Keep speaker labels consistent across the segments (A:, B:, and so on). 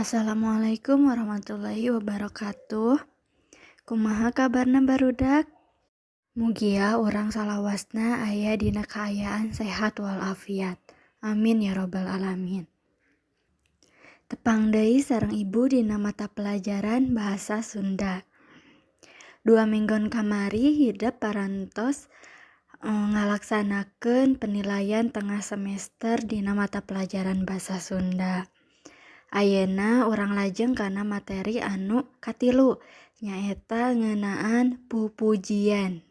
A: Assalamualaikum warahmatullahi wabarakatuh. Kumaha kabarna barudak? Mugia urang salawasna aya dina kaayaan sehat walafiat. Amin ya robbal alamin. Tepang deui sareng ibu dina mata pelajaran bahasa Sunda. 2 minggon kamari hidep parantos ngalaksanakeun penilaian tengah semester dina mata pelajaran bahasa Sunda. Ayeuna urang lajeng kana materi anu katilu nyaeta ngeunaan pupujian.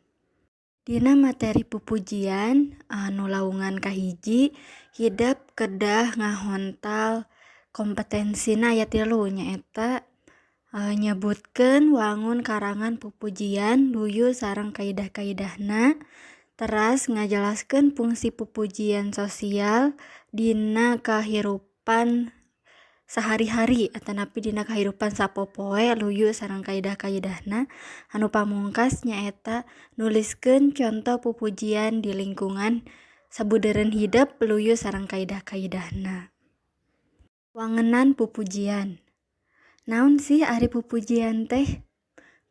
A: Dina materi pupujian anu laungan kahiji hidep kedah ngahontal kompetensina aya 3 nyaeta nyebutkeun wangun karangan pupujian luyu sareng kaidah-kaidahna, teras ngajelaskeun fungsi pupujian sosial dina kahirupan sehari-hari atanapi dina kahirupan sapopoe luyu sareng kaidah-kaidahna, anu pamungkas nyaeta nuliskeun conto pupujian di lingkungan sabudeureun hidep luyu sareng kaidah-kaidahna. Wangenan pupujian. Naon sih ari pupujian teh?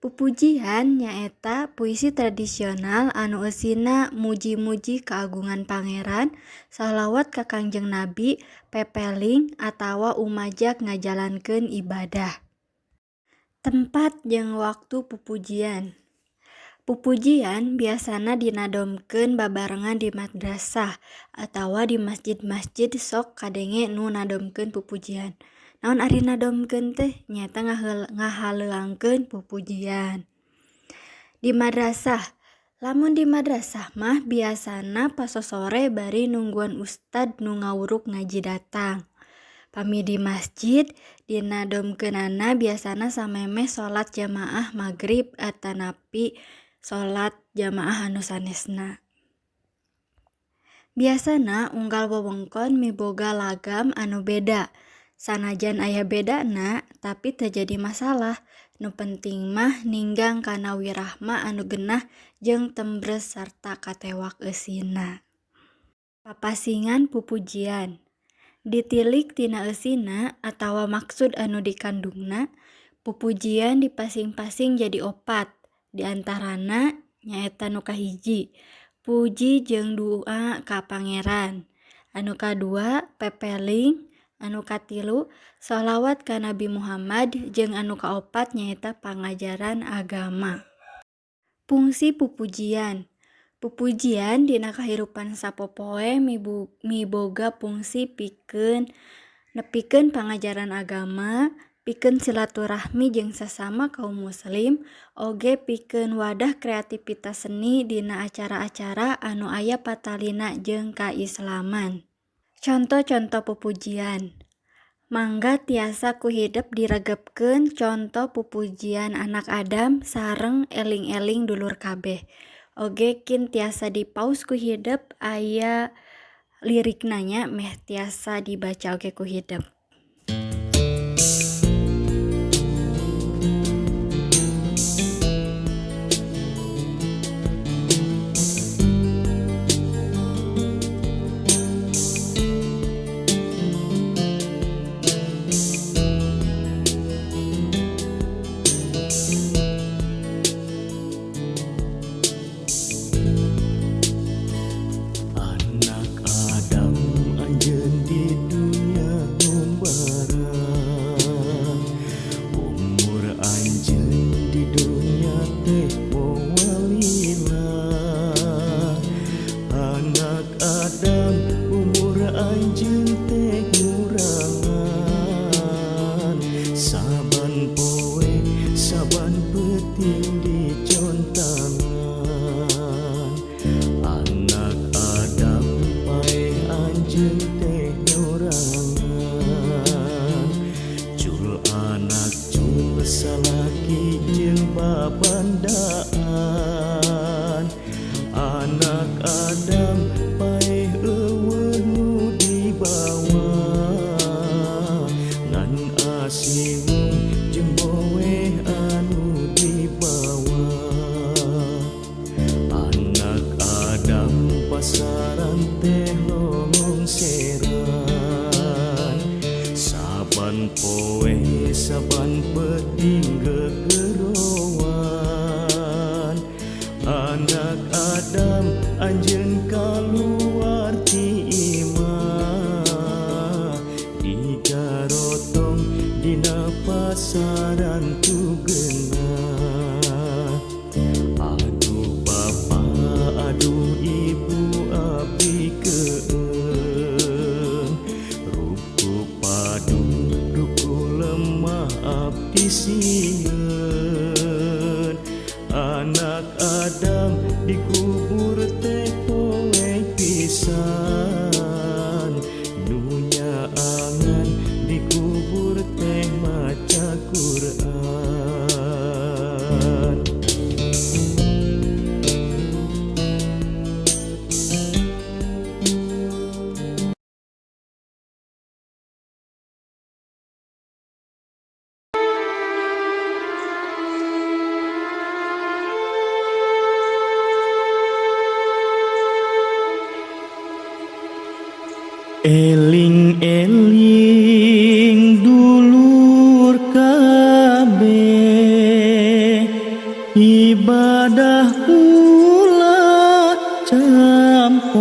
A: Pupujian nyaeta puisi tradisional anu eusina muji-muji keagungan pangeran, sholawat ka Kangjeng Nabi, pepeling atawa umajak ngajalankeun ibadah. Tempat jeung waktu pupujian. Pupujian biasana dinadomkeun babarengan di madrasah atawa di masjid-masjid sok kadenge nu nadomkeun pupujian. Naon ari nadomkeun teh? Nyaeta ngahaleuangkeun pupujian. Di madrasah, lamun di madrasah mah biasana pasosore bari nungguan ustad nu ngawuruk ngaji datang. Pami di masjid dinadomkeunana biasana samemeh salat jamaah magrib atanapi salat jamaah anu sanesna. Biasana unggal wewengkon miboga lagam anu beda. Sanajan aya bedana tapi teu jadi masalah. Nu penting mah ninggang kana wirahma anu genah jeung tembres sarta katewak eusina. Papasingan pupujian. Ditilik tina eusina atawa maksud anu dikandungna, pupujian dipasing-pasing jadi 4. Di antarana nyaeta nu kahiji, puji jeung doa ka pangeran. Anu kadua, pepeling. Anu katilu, sholawat ka Nabi Muhammad, jeung anu kaopat nyaeta pangajaran agama. Fungsi pupujian. Pupujian dina kahirupan sapopoe miboga fungsi pikeun nepikeun pangajaran agama, pikeun silaturahmi jeung sasama kaum muslim, oge pikeun wadah kreativitas seni dina acara-acara anu aya patalina jeung kaislaman. Conto-conto pupujian. Mangga tiasa ku hidep diregepkeun conto pupujian anak Adam sareng eling-eling dulur kabeh. Oge kin tiasa dipaus ku hidep aya lirikna nya meh tiasa dibaca oge ku hidep.
B: Babandaan anak Adam paeh eueuh nu dibawa ngan asiwung jeung boweh anu dibawa anak Adam pasaran teh lolongseran saban poe. Adam anjeun kaluar ti imah digarotong dina pasaran tu geunah. Aduh bapa aduh ibu abdi keung ruku padu ruku lemah abdi sieun. Anak Adam dikubur teh poe pisan nu nyaangan dikubur teh maca Quran. Eling-eling dulur kabeh ibadah ulah campole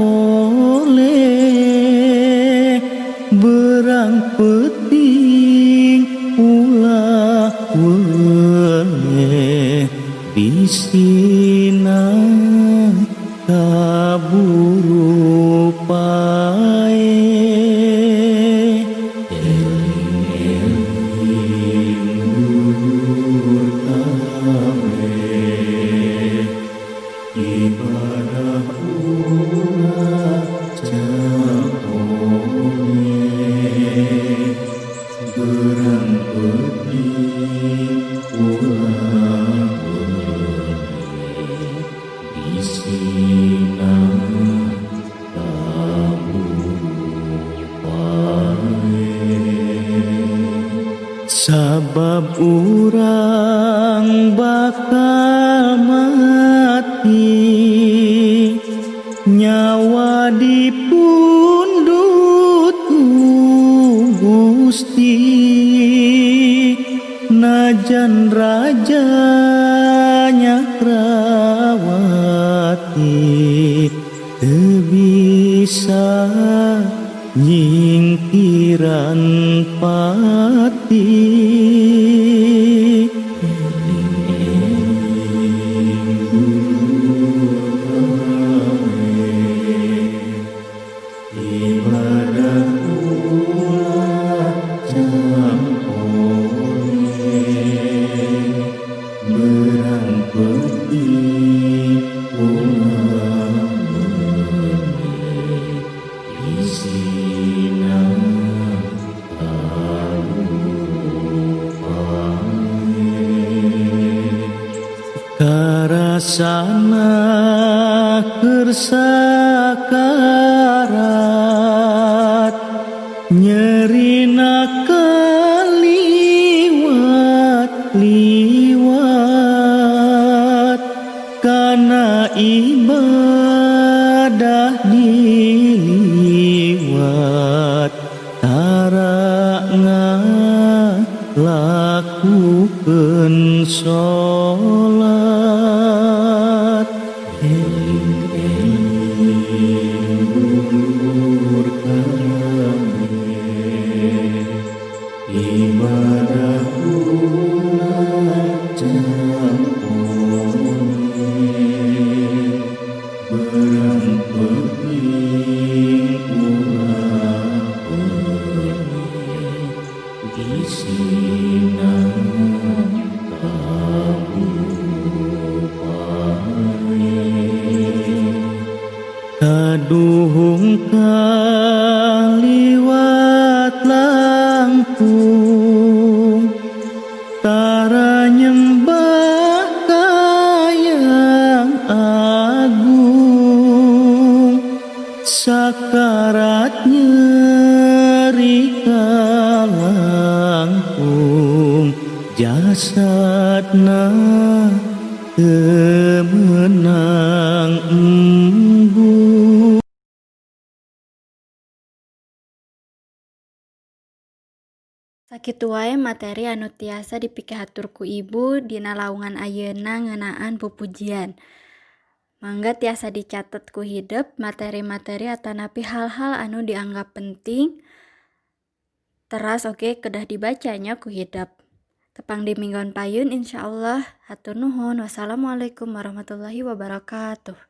B: berang penting ulah weleh disina kaburu pae. Eling-eling dulur kabeh ibadah ulah campole berang penting ulah weleh disina kaburu pae. Sabab urang bakal mati nyawa dipundhut ku Gusti najan raja nyakrawati teu bisa nyingkiran pati. Eling-eling dulur kabeh ibadah ulah campole berang penting ulah weleh disina kaburu pae. Karasana keur sakarat nyerina kaliwat liwat kana ibadah diliwat tara ngalakukeun salat. Eling-eling dulur kabeh ibadah ulah campole berang penting ulah weleh disina kaburu pae. Kaduhung kaliwat langkung tara nyembah ka Yang Agung sakarat nyeri kalangkung jasadna teu meunang embung.
A: Sakitu wae materi anu tiasa dipikahatur ku ibu dina laungan ayeuna ngeunaan pupujian. Mangga tiasa dicatet ku hidep materi-materi atanapi hal-hal anu dianggap penting teras oge kedah dibaca nya ku hidep. Tepang di minggon payun insyaallah. Hatur nuhun. Wassalamualaikum warahmatullahi wabarakatuh.